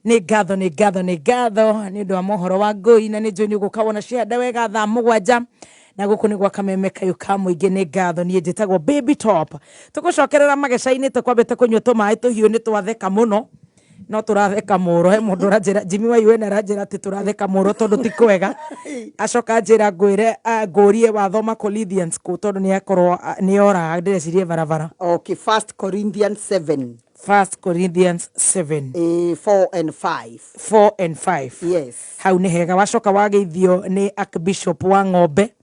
Nĩ ngatho, nĩ ngatho, nĩ ngatho nĩ ũndũ wa mohoro wa ngũi, na nĩ njũĩ nĩ ũgũka wona ciahanda wega thaa 7, na gũkũ nĩ gwa Kameme Kayũ ka Mũingĩ. Nĩ ngatho. Niĩ njĩtagwo Baby Top. Tũgũcokerera mageca-inĩ, tũkwambĩte kũnyua tũmaĩ tũhiũ. Nĩ twatheka mũno, no tũratheka mũro. He mũndũ ũranjĩra, Jimmy wa UN aranjĩra atĩ tũratheka mũro tondũ ti kwega. Acoka anjĩra ngwĩre, ngũrie wathoma Corinthians kũ, tondũ nĩ akorwo nĩ ora ndĩrecirie barabara. Okay, First Corinthians 7. First Corinthians 7. 4 and 5. 4 and 5. Yes. Hau nĩ hega. Wacoka wageithio nĩ Archbishop wa Ng'ombe.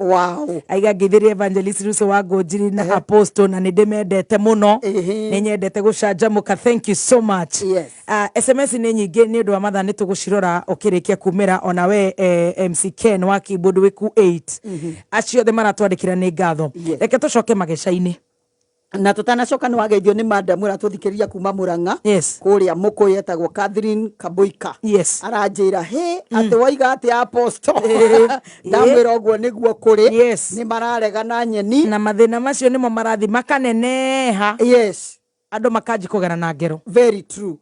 Aiga ngeithĩrie Evangelist Russo wa Ngũnjiri na Apostle, na nĩ ndĩmendete mũno. Nĩ nyendete gũcanjamũka. Thank you so much. SMS nĩ nyingĩ, nĩ ũndũ wa mathaa nĩ tũgũcirora ũkĩrĩkia kumĩra. Ona we MC Ken wa keyboard wĩ ku 8, acio othe maratwandĩkĩra, nĩ ngatho. Reke tũcoke mageca-inĩ. Na tutanacoka, nĩ wageithio nĩ madam ũratũthikĩrĩria kuma Murang'a, kũrĩa Mũkũyũ, etagwo Catherine Kabuika. Aranjĩra hĩ atĩ waiga atĩ apostle, ndamwĩra ũguo nĩguo kũrĩ. Nĩ mararegana nyeni. Na mathĩna macio nĩmo marathi makaneneha. Andũ makanji kũgera na ngero. Very true.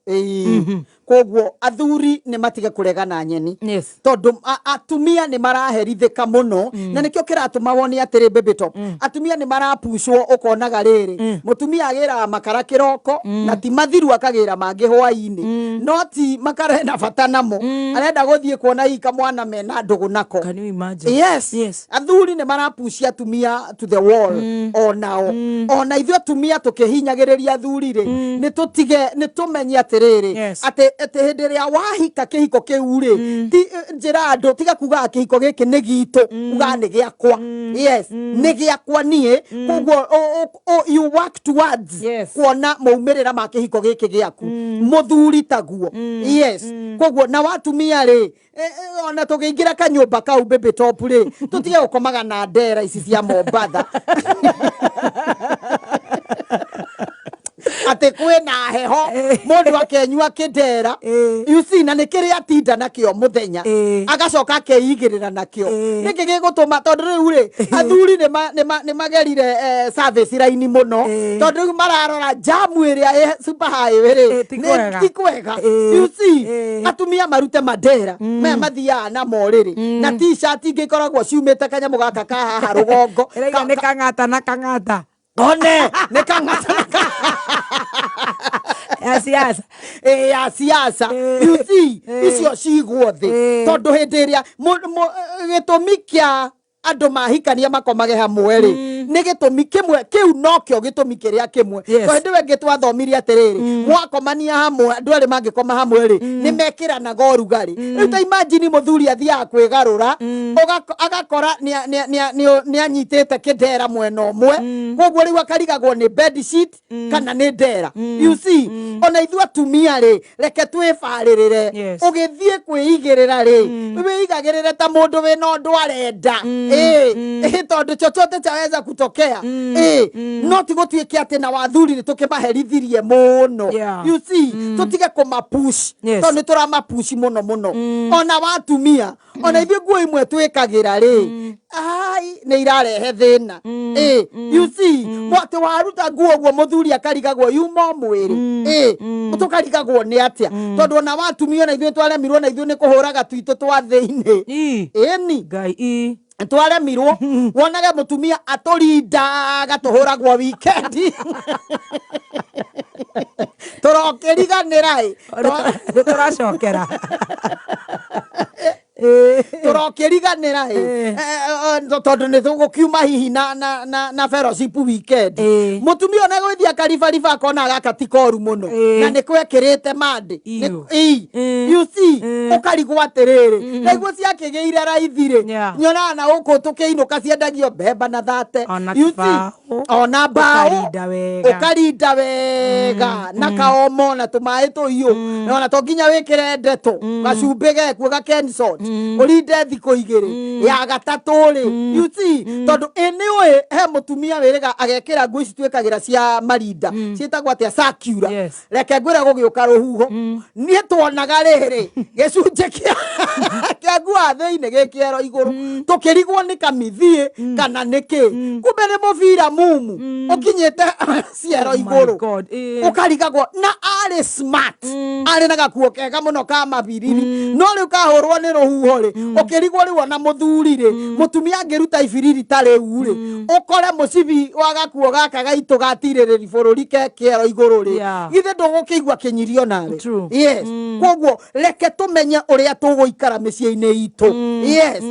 Ĩĩ. Koguo athuri nĩ matige kũregana nyeni, tondũ atumia nĩ maraherithĩka mũno, na nĩkĩo kĩratũma wone atĩrĩ, Baby Top, atumia nĩ marapucwo. Ũkonaga rĩrĩ, mũtumia agĩraga makara kĩroko na ti mathiru, akagĩra mangĩ hwaĩ-inĩ, no ti makara ena bata namo, arenda gũthiĩ kuona hihi kamwana mena ndũgũ nako. Can you imagine? Yes. Athuri nĩ marapucia atumia to the wall. Onao, ona ithuĩ atumia tũkĩhinyagĩrĩria athuri rĩ, nĩ tũtige, nĩ tũmenye atĩrĩrĩ, atĩ hĩndĩ ĩrĩa wahika, kĩhiko kĩu rĩ, ti njĩra andũ tiga kugaga kĩhiko gĩkĩ nĩ gitũ, ugaga nĩ gĩakwa. Yes, nĩ gĩakwa niĩ. Koguo you work towards kuona maumĩrĩra ma kĩhiko gĩkĩ gĩaku, mũthuri taguo. Yes. Koguo na watumia rĩ, ona tũkĩingĩra kanyũmba kau, Baby Top rĩ, tũtige gũkomaga na ndera ici cia Mombatha atĩ kwĩna heho, mũndũ akenyua kĩndera. You see, na nĩ kĩrĩa atinda nakĩo mũthenya, agacoka akeigĩrĩra nakĩo. Nĩkĩ gĩgũtũma? Tondũ rĩu rĩ, athuri nĩ magerire service raini mũno, tondũ rĩu mararora jamu ĩrĩa ĩ super highway rĩ, Ti kwega. Ti kwega. You see, atumia marute mandera maya mathiaga namo rĩrĩ, na T-shirt ingĩ ikoragwo ciumĩte kanyamũ gaka ka haha rũgongo. Ĩraiga nĩ kang'ata na kang'ata. One nĩ kang'ata na ya siasa. Ĩ, ya siasa. You see, icio cigwo thĩ, tondũ hĩndĩ ĩrĩa gĩtũmi kĩa andũ mahikania makomage hamwe rĩ, nĩ gĩtũmi kĩmwe kĩu, nokĩo gĩtũmi kĩrĩa kĩmwe. To hĩndĩ ĩyo ĩngĩ twathomire atĩrĩrĩ, mwakomania hamwe, andũ erĩ mangĩkoma hamwe rĩ, nĩ mekĩranaga ũrugarĩ. Rĩu ta imagine mũthuri athiaga kwĩgarũra, agakora nĩ anyitĩte kĩndera mwena ũmwe, koguo rĩu akarigagwo nĩ bed sheet kana nĩ ndera. You see, ona ithuĩ atumia rĩ, reke twĩbarĩrĩre. Ũgĩthiĩ kwĩigĩrĩra rĩ, wĩigagĩrĩre ta mũndũ wĩna ũndũ arenda, ĩ tondũ chochote chaweza kutokea. Ĩ no ti gũtuĩke atĩ na wathuri nĩ tũkĩmaherithirie mũno. You see, tũtige kũmapush, tondũ nĩ tũramapush mũno mũno. Ona watumia, ona ithuĩ nguo imwe twĩkagĩra rĩ, ai, nĩ irarehe thĩna. Ĩ you see, atĩ waruta nguo ũguo, mũthuri akarigagwo yuma o mwĩrĩ. Ĩ tũkarigagwo nĩ atĩa, tondũ ona watumia, ona ithuĩ twaremirwo na ithuĩ nĩ kũhũraga twitũ twa thĩinĩ. Ĩni. Ngai ii. Twaremirwo, wonage mũtumia atũrindaga, tũhũragwo weekend, tũrokĩriganĩra ĩ. Nĩ tũracokera. Tũrokĩriganĩra ĩ. Tondũ nĩ tũgũkiuma hihi na fellowship weekend, mũtumia ona gwĩthiĩ akaribariba, akona gaka ti koru mũno, na nĩ kwekĩrĩte mandĩ. Iu. Ĩ, you see, ũkarigwo atĩrĩrĩ, na iguo ciakĩgĩire raithi rĩ, nyonaga na gũkũ tũkĩinũka ciendagio mbemba na thate. Ona You see, kĩbaũ. Ona mbaũ. Ũkarinda wega. Ũkarinda wega na kaomo na tũmaĩ tũhiũ, na ona to nginya wĩkĩre ndeto, gacumbĩ gekuo ga Kensalt. Ũrinde thikũ 2, ya gatatũ rĩ, you see, tondũ ĩ nĩ ũĩ he mũtumia wĩrĩga agekĩra nguo ici twĩkagĩra cia marinda ciĩtagwo atĩa, circular. Yes. Reke ngwĩre, gũgĩũka rũhuho, niĩ tuonaga rĩrĩ gĩcunjĩ kĩa nguo ya thĩinĩ gĩ kĩero igũrũ, tũkĩrigwo nĩ kamithiĩ kana nĩ kĩ, kumbe nĩ mũbira mumu ũkinyĩte ciero Oh my igũrũ. God, ĩĩ. Ũkarigagwo na arĩ smart, arĩ na gakuo kega mũno ka mabiriri, no rĩu kahũrwo nĩ rũhuho rĩ, ũkĩrigwo rĩu ona mũthuri rĩ, mũtumia angĩruta ibiriri ta rĩu rĩ, ũkore mũcibi wa gakuo gaka gaitũ gatirĩrĩri bũrũri ke kĩero igũrũ rĩ, githĩ ndũgũkĩigua kĩnyirio narĩ? True. Yes. Koguo reke tũmenye ũrĩa tũgũikara mĩciĩ-inĩ itũ, yes,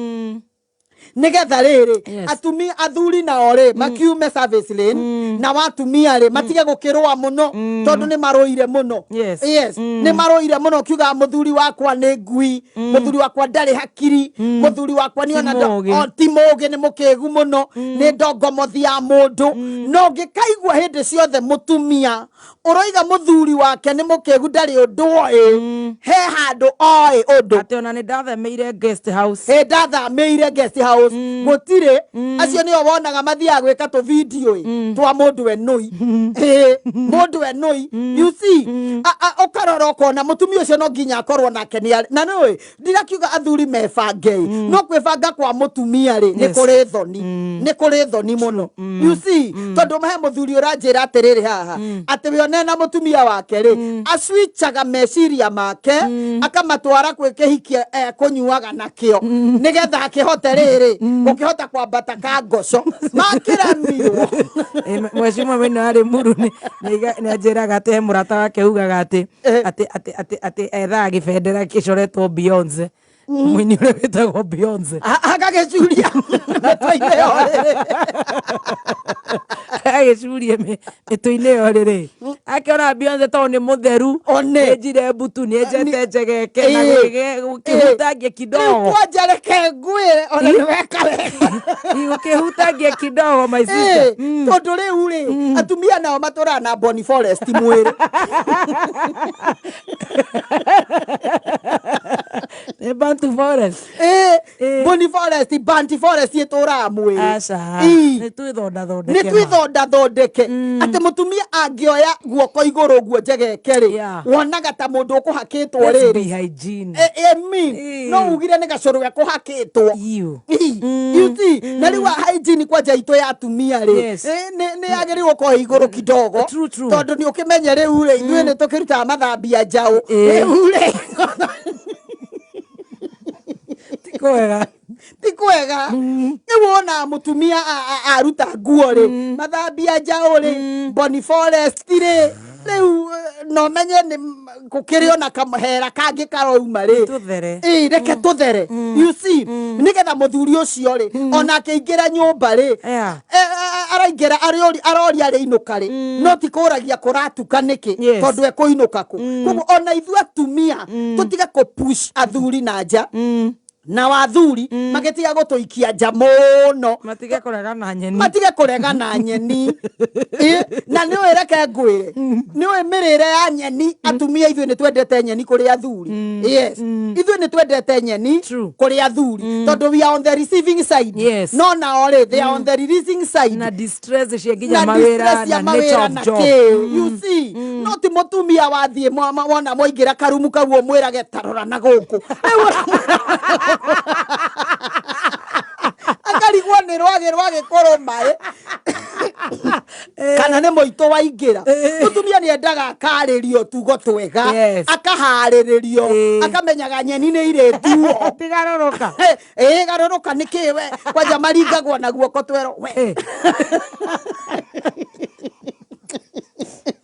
nigetha rĩrĩ atumia athuri nao rĩ makiume service lane, na watumia rĩ matige gũkĩrũa mũno, tondũ nĩ marũire mũno. Yes, nĩ marũire mũno, kiuga mũthuri wakwa nĩ ngui, mũthuri wakwa ndarĩ hakiri, mũthuri wakwa nĩ ona Ti mũũgĩ. O, ti mũũgĩ, nĩ mũkĩgu mũno, nĩ ndongomothi ya mũndũ. No ngĩkaigua hĩndĩ ciothe mũtumia ũroiga mũthuri wake nĩ mũkĩgu, ndarĩ ũndũ oĩ, he handũ oĩ ũndũ. Atĩ ona nĩ ndathemeire guest house. Ĩ, ndathamĩire guest house, gũtirĩ. Acio nĩo wonaga mathiaga gwĩka tũ video ĩ twa mũndũ enũi. Ĩ, mũndũ enũi, you see. Ũkarora ũkona mũtumia ũcio no nginya akorwo nake nĩ arĩ na nĩũĩ ndirakiuga athuri mebange ĩ, no kwĩbanga kwa mũtumia rĩ nĩ kũrĩ thoni, nĩ kũrĩ thoni mũno, you see, tondũ he mũthuri ũranjĩra atĩrĩrĩ haha atĩ we onena mũtumia wake rĩ acwichaga meciria make akamatwara kwĩ kĩhikia kũnyuaga nakĩo nĩgetha akĩhote rĩrĩ gũkĩhota kwambata ka ngoco makĩremirwo. Mheshimiwa weno arĩ muru nĩ anjĩraga atĩ he mũrata wake ugaga atĩ atĩ ethaga gĩbendera gĩcoretwo Beyonce, mũini ũrĩa wĩtagwo Beyonce. Agagĩcuria mĩtwe-inĩ ĩyo rĩrĩ. Agĩcurie mĩtwe-inĩ ĩyo rĩrĩ, akĩona Beyonce tondũ nĩ mũtheru, One. nĩenjire mbutu, nĩenjete njegeke na gũkĩhutangia Rĩu kidogo. Kwanja reke ngwĩre ona nĩ weka wega. Gũkĩhutangia kidogo, my sister. Tondũ rĩu rĩ atumia nao matũraga na Boni Forest mwĩrĩ. Nĩ Bantu Forest. Boni Forest, Bantu Forest ĩtũraga mwĩrĩ. Aca. Ii. Nĩ twĩthondathondeke Nĩ ma. twĩthondathondeke atĩ mũtumia angĩoya guoko igũrũ ũguo njegeke rĩ, wonaga ta mũndũ ũkũhakĩtwo. Let's Rĩrĩ be hygiene. Emi no ugire nĩ gacũrũ gekũhakĩtwo. Ew. Ii, you see, na rĩu hygiene kwanja itũ ya atumia rĩ, nĩ yagĩrĩirwo gũkorwo ĩ igũrũ kidogo. True, true. Tondũ nĩ ũkĩmenye rĩu rĩ ithuĩ nĩ tũkĩrutaga mathambia njaũ rĩu rĩ. Ti kwega. Ti kwega. Rĩu wonaga mũtumia aruta nguo rĩ, mathambia njaũ rĩ, Boni Forest rĩ, rĩu no menye nĩ gũkĩrĩ ona kamahera kangĩ karouma rĩ. Tũthere. Ĩĩ, reke tũthere, you see, nĩgetha mũthuri ũcio rĩ ona akĩingĩra nyũmba rĩ, araingĩra aroria arĩinũka rĩ, no ti kũragia kũratuka nĩkĩ. Tondũ ekũinũka kũ. Koguo ona ithuĩ atumia tũtige kũ push athuri na nja, na wathuri magĩtiga gũtũikia nja mũno. Matige kũrega na nyeni. Matige kũrega na nyeni. Na nĩ ũĩ, reke ngwĩre, nĩ ũĩ mĩrĩre ya nyeni, atumia ithuĩ nĩ twendete nyeni kũrĩ athuri. Yes, ithuĩ nĩ twendete nyeni kũrĩ athuri, tondũ we are on the receiving side. No nao rĩ, they are on the releasing side. Na distress cia nginya na mawĩra distress ya na nature mawĩra of na job. kĩ, you see. No ti mũtumia wathiĩ wona mwaingĩra karumu kau ũmwĩrage tarora na gũkũ. Rĩu akarigwo nĩ rwagĩ rwagĩkũrũma ĩ kana nĩ mũitũ waingĩra. Mũtumia nĩ endaga akarĩrio tugo twega, akaharĩrĩrio, akamenyaga nyeni nĩ irĩtuo. Tigarũrũka. Ĩ, garũrũka nĩ kĩ we? Kwanja maringagwo na guoko twero we.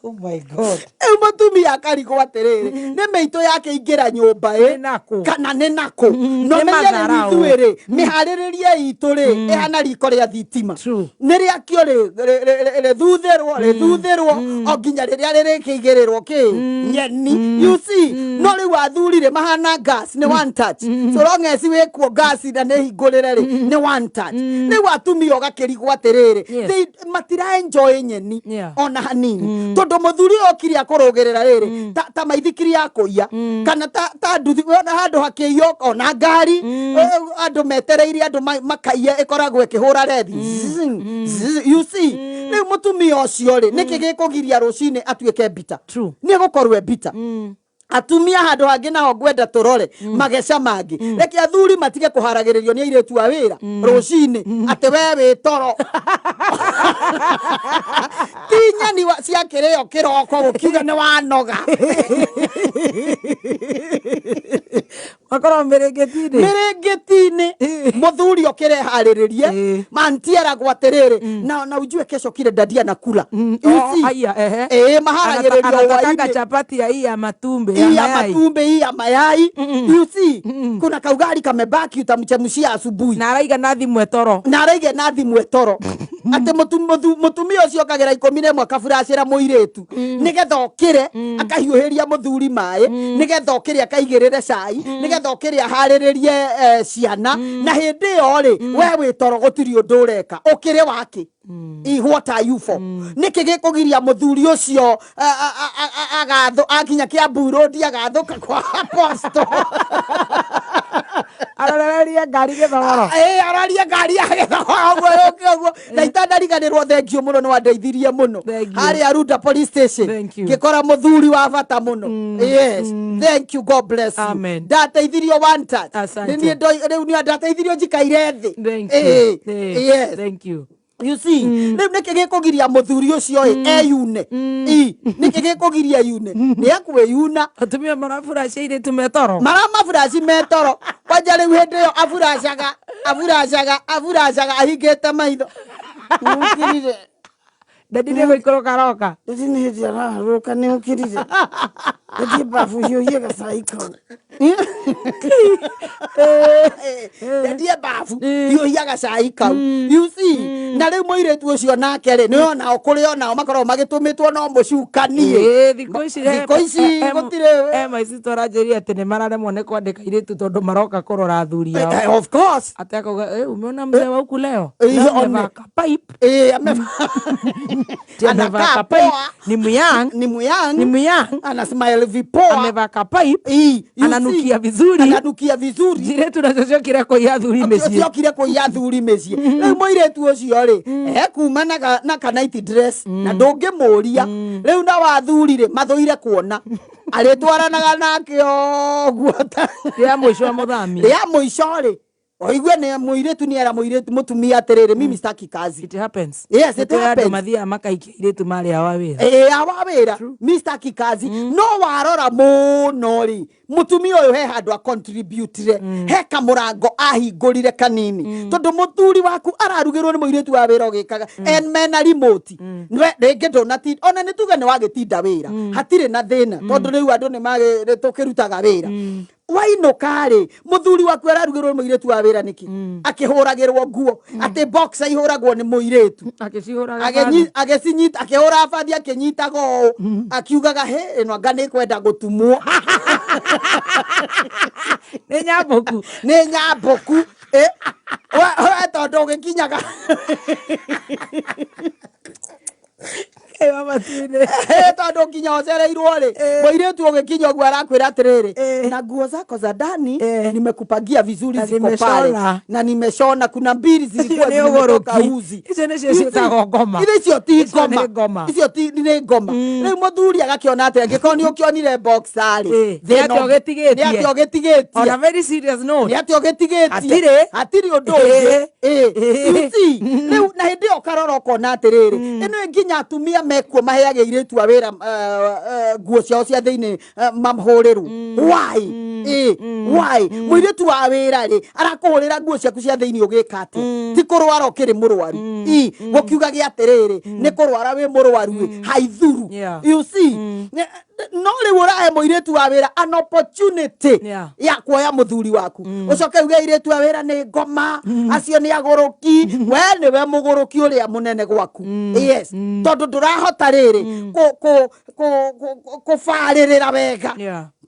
Oh my God. Rĩu mũtumia akarigwo atĩrĩrĩ, nĩ mĩitũ yake ingĩra nyũmba ĩ Nĩ nakũ? Kana nĩ nakũ? No Nĩ menye rĩu matharau. ithuĩ rĩ mĩharĩrĩrie itũ rĩ ĩhana riko rĩa thitima. Nĩ rĩakio rĩ rĩthuthĩrwo rĩthuthĩrwo o nginya rĩrĩa rĩrĩkĩigĩrĩrwo kĩ nyeni, you see. No rĩu Rĩu athuri rĩ mahana gas nĩ one touch, so long as wĩkuo gas na nĩ hingũrĩre rĩ, nĩ one touch. Rĩu atumia ũgakĩrigwo atĩrĩrĩ, they matira enjoy nyeni ona hanini, tondũ mũthuri ũyũ okire akũrũgĩrĩra rĩrĩ ta maithikiri ya kũiya kana ta nduthi, wona handũ hakĩiywo ona ngari, andũ metereire andũ makaiya, ĩkoragwo ĩkĩhũra rethi. Zzz, zzz, you see, rĩu mũtumia ũcio rĩ, nĩkĩ gĩkũgiria rũcinĩ atuĩke mbita? Nĩ egũkorwo e mbita. Atumia handũ hangĩ naho ngwenda tũrore mageca mangĩ. Reke athuri matige kũharagĩrĩrio nĩ airĩtu a wĩra rũcinĩ atĩ we wĩ toro, ti nyeni cia kĩrĩo kĩroko gũkiuga nĩ wanoga. Makorwo mĩrĩngĩti-inĩ. Mĩrĩngĩti-inĩ, mũthuri okĩre harĩrĩrie. Manti eragwo atĩrĩrĩ, na ujue kesho kile daddy anakula. You Oh, see? Aya, ehe. Ĩĩ, maharagĩrĩrio Anatakanga hwaĩ-inĩ. Chapati ya hii ya matumbe ya Hii ya mayai. Matumbe hii ya mayai. You see, kuna kaugali kamebaki, utamchemshia asubuhi. Na araiga na thimũ etoro. Na araige na thimũ etoro atĩ mũtumia ũcio okagĩra 11 akaburacĩra mũirĩtu nĩgetha okĩre akahiũhĩria mũthuri maĩ, nĩgetha okĩre akaigĩrĩre cai, nĩgetha okĩre aharĩrĩrie ciana. Na hĩndĩ ĩyo rĩ, we wĩ toro, gũtirĩ ũndũ ũreka, ũkĩrĩ wake. I what are you for? Nĩkĩ gĩkũgiria mũthuri ũcio agathũ akinya Kiambu Road agathũka kwa Apostle? Arorererie ngari gĩthogoro. Ĩĩ, araria ngari ya gĩthogoro ũguo yũke ũguo. Na itandariganĩrwo, thank you mũno, nĩ wandeithirie mũno. Thank you. Harĩa Runda police station. Thank you. Ngĩkora mũthuri wa bata mũno. Yes, thank you, God bless you. Amen. Ndateithirio one touch. Asante. Nĩ niĩ rĩu nĩ ndateithirio njikaire thĩ. Thank you. Ĩĩ, yes. Thank you. You see, rĩu nĩkĩ gĩkũgiria mũthuri ũcio ĩ eyune? Ĩ, nĩkĩ gĩkũgiria eyune? Nĩ ekwĩyuna. Atumia maraburacia airĩtu metoro. Maramaburaci metoro kwanja. Rĩu hĩndĩ ĩyo aburacaga, aburacaga, aburacaga ahingĩte maitho. Nĩũkĩrire. Daddy nĩ gũikũrũka aroka. Daddy nĩ hĩndĩ araharũrũka. Nĩũkĩrire. Ndathiĩ babu hiũhie gacai kau. Ndie babu hiũhia gacai kau. You see, na rĩu mũirĩtu ũcio nake rĩ, nĩ onao kũrĩ onao makoragwo magĩtũmĩtwo no mũcukanie. Ĩĩ, thikũ ici Thikũ ici gũtirĩ. Maici twaranjĩria atĩ nĩ mararemwo nĩ kwandĩka airĩtu tondũ maroka kũrora athuri ao. Of course. Ati akauga, umeona mzee wa huku leo? Eh, Leo one. amevaa ka pipe. Eh, Ati amevaa anakaa ka pipe. poa. Ni myang. Ni muyang. Ni myang. Ana smile vipoa. Amevaa ka pipe. Ii, you Ananukia see, vizuri. Ananukia vizuri. Njiretu nacio ciokire kũiya athuri mĩciĩ. Ciokire kũiya athuri mĩciĩ. Rĩu mũirĩtu ũcio rĩ, ekuma na ka night dress na ndũngĩmũria. Rĩu na wathuri rĩ, mathũire kuona arĩtwaranaga nake ũguo Rĩa mũico wa mũthami. Rĩa mũico rĩ, oigue nĩ mũirĩtu nĩ era mũirĩtu mũtumia atĩrĩrĩ, mimi sitaki kazi. It happens. Yes, it Nĩ kũrĩ andũ happens. mathiaga makaikia airĩtu marĩ awa wĩra. Ĩĩ, awa wĩra, mi sitaki kazi. No warora mũno rĩ, mũtumia ũyũ he handũ acontributire, he kamũrango ahingũrire kanini, tondũ mũthuri waku ararugĩrwo nĩ mũirĩtu wa wĩra ũgĩkaga en mena remote. We rĩngĩ ndũnatinda, ona nĩ tuge nĩ wagĩtinda wĩra, hatirĩ na thĩna, tondũ rĩu andũ nĩ tũkĩrutaga wĩra. Wainũka rĩ, mũthuri waku ararugĩrwo nĩ mũirĩtu wa wĩra nĩkĩ? Akĩhũragĩrwo nguo atĩ boxer ihũragwo nĩ mũirĩtu. Akĩcihũraga Agĩcinyita, akĩhũra bathi, akĩnyitaga ũũ, akiugaga, he ĩno anga nĩ kwenda gũtumwo. Nĩ nyambũku. Nĩ nyambũku. Eh, we tondũ ũgĩkinyaga Ĩyo matu-inĩ. Tondũ nginya ũcereirwo rĩ, mũirĩtu ũgĩkinya ũguo arakwĩra atĩrĩrĩ, na nguo zako za ndani nimekupangia vizuri, Na ziko pale nimeshona. Na nimeshona, kuna mbili zilikuwa Icio nĩ zimetoka ũgũrũki. uzi. Icio nĩcio ciĩtagwo ngoma. Icio icio ti Icio nĩ ngoma. ngoma. Icio ti nĩ ngoma. Rĩu mũthuri agakĩona atĩ angĩkorwo nĩ ũkĩonire boxer rĩ, Nĩ atĩa ũgĩtigĩtie? Nĩ atĩa ũgĩtigĩtie? On a very serious note. Nĩ atĩa ũgĩtigĩtie? Hatirĩ. Hatirĩ ũndũ ũngĩ. You see, rĩu na hĩndĩ ĩyo ũkarora ũkona atĩrĩrĩ, ĩno nginya atumia mekuo maheage airĩtu a wĩra nguo ciao cia thĩinĩ mahũrĩrwo. Why? Why mũirĩtu wa wĩra rĩ arakũhũrĩra nguo ciaku cia thĩinĩ ũgĩka atĩa? Ti kũrwara ũkĩrĩ mũrwaru? Gũkiugagia atĩrĩrĩ, nĩ kũrwara wĩ mũrwaru ĩ haithuru. You see, no rĩu ũrahe mũirĩtu wa wĩra an opportunity ya kuoya mũthuri waku, ũcoke uge airĩtu a wĩra nĩ ngoma, acio nĩ agũrũki. We nĩwe mũgũrũki ũrĩa mũnene gwaku. Yes, tondũ ndũrahota rĩrĩ kũbarĩrĩra wega.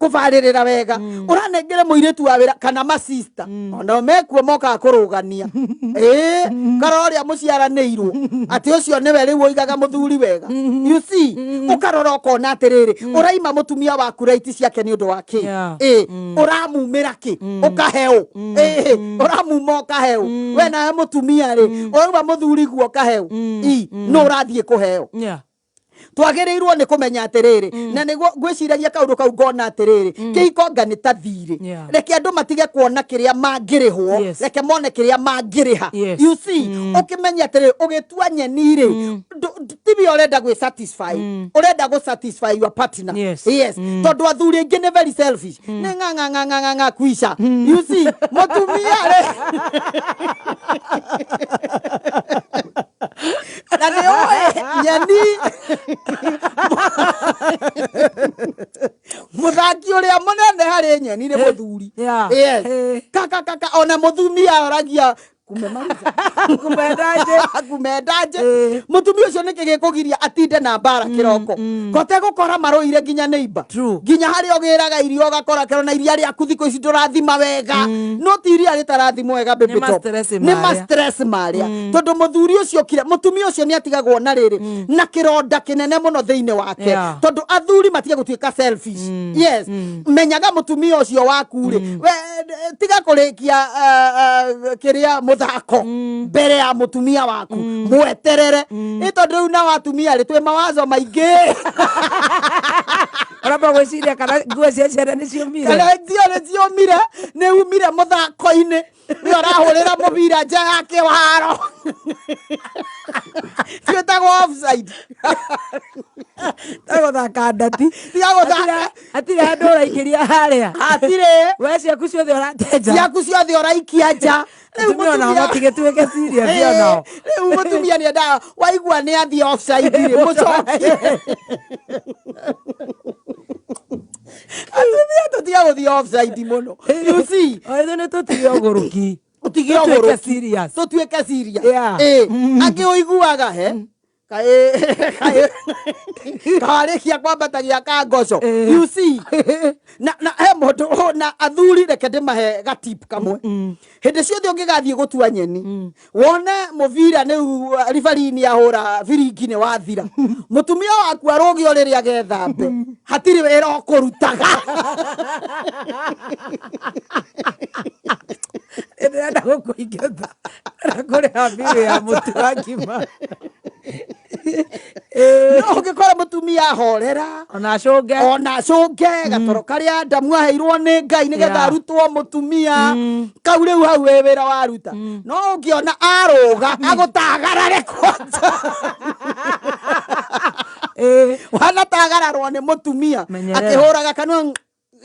Kũbarĩrĩra wega, ũranengere mũirĩtu wa wĩra kana masista onao mekuo mokaga kũrũgania, ĩĩ, karora ũrĩa mũciaranĩirwo atĩ ũcio nĩwe rĩu ũigaga mũthuri wega. You see, ũkarora ũkona atĩrĩrĩ, ũraima mũtumia waku raiti ciake nĩ ũndũ wa kĩ? Ĩ, ũramumĩra kĩ ũkaheũ? Ĩ, ũramuma ũkaheũ, we nawe mũtumia rĩ, ũrauma mũthuri guo ũkaheũ i nũ ũrathiĩ kũheo? Twagĩrĩirwo nĩ kũmenya atĩrĩrĩ, na nĩguo ngwĩciragia kaũndũ kau ngona atĩrĩrĩ, kĩhiko nga nĩ ta thirĩ. Reke andũ matige kuona kĩrĩa mangĩrĩhwo, reke mone kĩrĩa mangĩrĩha. You see, ũkĩmenya atĩrĩrĩ, ũgĩtua nyeni rĩ, tiwe ũrenda gwĩ satisfy, ũrenda gũ satisfy your partner. Yes, tondũ athuri aingĩ nĩ very selfish, nĩ ng'a ng'a ng'a ng'a ng'a ng'a kuica. You see, mũtumia rĩ, na nĩ ũĩ nyeni mũthaki ũrĩa mũnene harĩ nyeni nĩ mũthuri. Yes. Kaka kaka, ona mũthumia oragia kumemaliza? Kumendaje? Kumendaje? Mũtumia ũcio nĩkĩ gĩkũgiria atinde na mbara kĩroko kote gũkora marũire nginya neighbor? Nginya harĩa ũgĩraga irio ũgakora kĩro na iria rĩaku thikũ ici ndũrathima wega, no ti iria rĩtarathimwo wega, baby Nĩ top. ma-stress Nĩ marĩa. ma-stress marĩa, tondũ mũthuri ũcio kira mũtumia ũcio nĩ atigagwo na rĩrĩ na kĩronda kĩnene mũno thĩinĩ wake. Tondũ athuri matige gũtuĩka selfish. Yes, menyaga mũtumia ũcio waku rĩ, we tiga kũrĩkia kĩrĩa mũthako mbere ya mũtumia waku, mweterere ĩ, tondũ rĩu nao atumia rĩ, twĩ mawazo maingĩ. Ũramba gwĩciria kana nguo cia ciana nĩ ciũmire. Kana njio nĩ ciũmire, nĩ umire mũthako-inĩ, nĩ ũrahũrĩra mũbira nja ya kĩwaro, ciĩtagwo offside. Tagũthaka ndati. Tiga gũthaka. Hatirĩ handũ ũraikĩria harĩa. Hatirĩ. We ciaku ciothe ũratenja. Ciaku ciothe ũraikia nja. Rĩu Atumia onao mũtumia- matigĩtuĩke serious onao. Rĩu mũtumia nĩ endaga waigua nĩ athiĩ offside rĩ, mũcokie. Atumia tũtige gũthiĩ offside mũno, you see. O ithuĩ nĩ tũtige ũgũrũki. Tũtige Tũtuĩke ũgũrũki. serious. Tũtuĩke serious. Ĩ. Angĩ ũiguaga he kaĩ kaĩ karĩkia kwambatagia kangoco. You see, na he mũndũ na athuri, reke ndĩmahe gatip kamwe. Hĩndĩ ciothe ũngĩgathiĩ gũtua nyeni, wone mũbira nĩ ribarini ahũra biringi nĩ wathira, mũtumia waku arũge o rĩrĩa agethambe, hatirĩ wĩra ũkũrutaga. Ndĩrenda gũkũingata na kũrĩha biũ ya mũtu wa ngima. No ũngĩkora mũtumia ahorera, ona acũnge, ona acũnge gatoro karĩa Adamu aheirwo nĩ Ngai nĩgetha arutwo mũtumia kau, rĩu hau wĩ wĩra waruta. No ũngĩona arũga agũtagarare kwanja, wanatagararwo nĩ mũtumia. Menyerera. Akĩhũraga kanua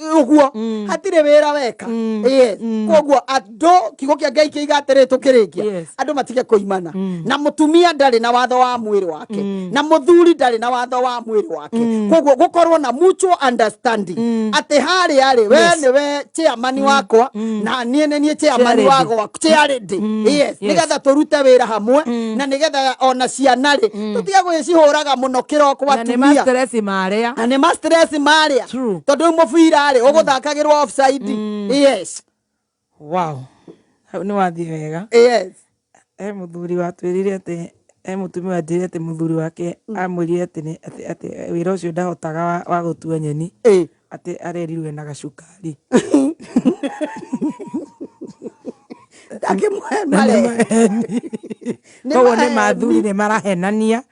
ũguo, hatirĩ wĩra weka. Yes, koguo andũ, kiugo kĩa Ngai kĩiga atĩrĩ, tũkĩrĩkia, andũ matige kũimana, na mũtumia ndarĩ na watho wa mwĩrĩ wake, na mũthuri ndarĩ na watho wa mwĩrĩ wake. Koguo gũkorwo na mutual understanding atĩ harĩa rĩ, we nĩwe chairman wakwa na niĩ nĩ niĩ chairman Chair wa lady. gwaku, chair lady. Yes, nĩgetha tũrute wĩra hamwe, na nĩgetha ona ciana rĩ, tũtige gwĩcihũraga mũno kĩroko. Na nĩ Atumia ma-stress marĩa. Na nĩ ma stress marĩa. Tondũ rĩu mũbira rĩ, ũgũthakagĩrwo offside. Yes. Wow, hau nĩ wathiĩ wega. He mũthuri watwĩrire atĩ he mũtumia wanjĩrire atĩ mũthuri wake amwĩrire atĩ atĩ wĩra ũcio ndahotaga wa gũtua nyeni, atĩ arerirwe na gacukari. Ndakĩmũhe Na nĩ mare maheni. Nĩ Koguo nĩ maheni. mathuri nĩ marahenania.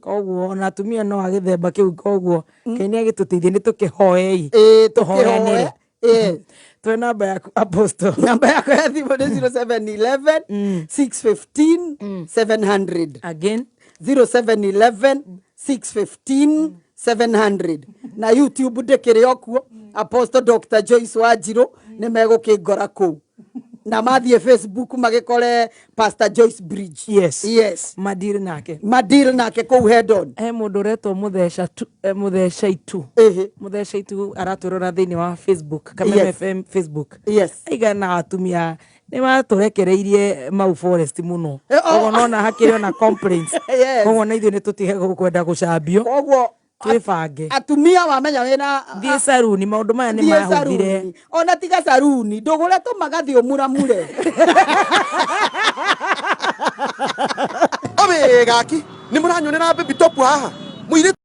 Koguo ona atumia no a gĩthemba kĩu, koguo Ngai nĩ agĩtũteithie, nĩ tũkĩhoei. Ĩ, Tũhoyanĩre. tũkĩhoe. Ĩ. Twe namba yaku, Apostle. Namba yakwa ya thimũ nĩ 0711 615 700. Again. 0711 615 700. Na YouTube ndĩkĩrĩ o kuo, Apostle Dr Joyce Wanjirũ, nĩ megũkĩngora kũu, na mathiĩ Facebook magĩkore Pastor Joyce Bridge. Yes. Madiri nake. Madil nake kũu head on. He mũndũ ũretwo mũtheca tu, mũtheca itu. Mũtheca itu aratwĩrora thĩinĩ wa Facebook, Kameme FM Facebook. Aigana atumia nĩ matũrekereirie mau forest mũno. Oh. Koguo nona hakĩrĩ ona complaints. Koguo na ithuĩ nĩ tũtige kwenda gũcambio. Koguo Twĩbange. Atumia, wamenya wĩna Thiĩ saruni, maũndũ maya nĩ thiĩ mahũthire. Saruni, ona tiga saruni, ndũgũre tũmagathĩ ũmuramure. Owe gaki nĩ mũranyonera Baby Top haha mũirĩtu.